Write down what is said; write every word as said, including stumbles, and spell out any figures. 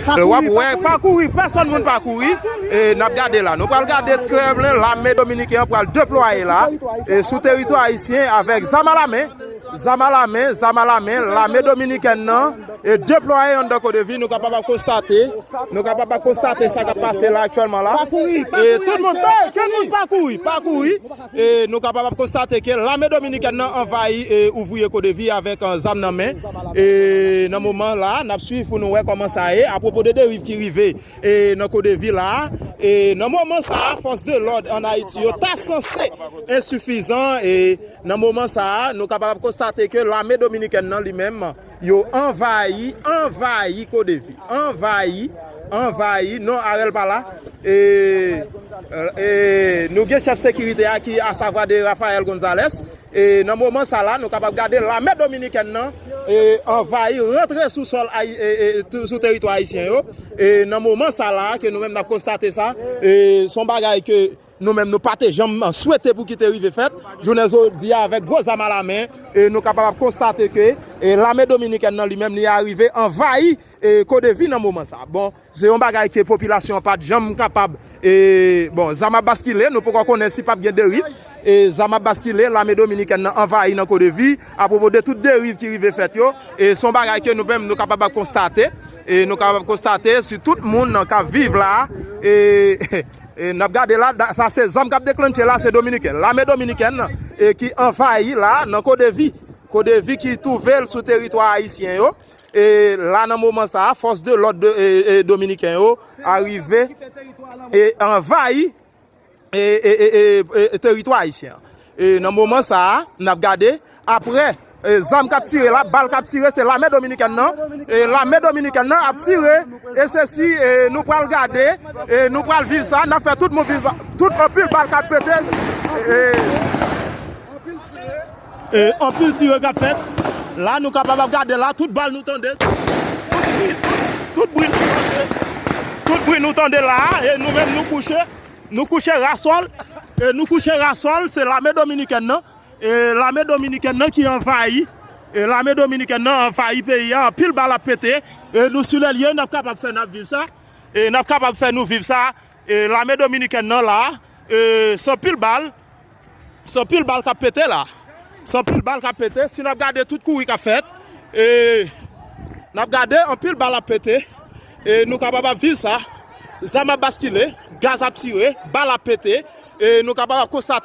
W ap wè, pa kouri, pèsonn moun pa kouri. E n ap gade la. Nou pral gade Kremlin, lame dominiken an pral deplwaye la. E sou teritwa ayisyen avèk zam a la men. Zam a la men, zam a la men, lame dominikèn nan e deplwaye anndan Kodevi, nou kapab ap konstate, nou kapab ap konstate sa k ap pase la aktyèlman la. E tout moun, kenn moun pa kouri, pa kouri. E nou kapab ap konstate ke lame dominikèn nan anvayi e ouvriye Kodevi avèk, eh, zam nan men. E nan moman la, n ap swiv pou nou wè kòman sa ye, apwopo de deriv ki rive e nan Kodevi la. E nan moman sa a, fòs de lòd ann Ayiti yo ta sanse ensifizan. E nan moman sa a, nou kapab ap konstate ke lame dominikèn nan li menm, yo anvayi, anvayi Kodevi. Anvayi, anvayi. Non, Arel pa la. E, e nou gen chèf sekirite a ki, asavwa de Rafael Gonzalez. E nan moman sa la, nou kapab gade lame dominikèn nan e anvayi, rantre sou sòl ayi-, e, e, tou-, sou teritwa ayisyen yo. E nan moman sa la, ke nou menm n ap konstate sa, e se yon bagay ke nou menm nou pa te janm swete pou ki te rive fèt. Jounen jodi a, avèk gwo zam a la men, e nou kapab ap konstate ke e lame dominikèn nan li menm, li arive anvayi e Kodevi nan moman sa. Bon, se yon bagay ke popilasyon an pa t janm kapab, e, bon, zam ap baskile, nou poko konnen si p ap gen deriv. E zam ap baskile, lame dominikèn nan anvayi nan Kodevi, apwopo de tout deriv ki rive fèt yo. E se yon bagay ke nou menm nou kapab ap konstate. E nou kapab ap konstate si tout moun nan k ap viv la. E, e n ap gade la, da-, sa se zam k ap deklannche la, se dominiken. Lame dominikèn nan, e ki anvayi la nan Kodevi. Kodevi ki twouve l sou teritwa ayisyen yo. E la, nan moman sa a, fòs de lòd de, e, e, dominiken yo arive e anvayi e, e, e, e, e, teritwa ayisyen an. E nan moman sa a, n ap gade, apre, e, zam k ap tire la, bal k ap tire, se lame dominikèn nan. E lame dominikèn nan ap tire, e se si, e, nou pral gade, e nou pral viv sa, n ap fè tout moun viv sa. Tout anpil bal k ap pete, e, e, anpil tire k ap fèt. La, nou kapab ap gade la, tout bal nou tande, tout bri, tout bri nou tande, tout bri nou tande la, e nou menm nou kouche, nou kouche rasòl, e nou kouche rasòl, se lame dominikèn nan, e lame dominikèn nan ki anvayi, e lame dominikèn nan anvayi peyi a, anpil bal ap pete, e nou sou lè l ye, n ap kapab fè n ap viv sa, e n ap kapab fè nou viv sa, e lame dominikèn nan la, e se anpil bal, se anpil bal k ap pete la. Se anpil bal k ap pete. Si n ap gade tout kouri k ap fèt, e n ap gade anpil bal ap pete. E nou kapab ap viv sa. Zam ap baskile, gaz ap tire, bal ap pete. E nou kapab ap konstate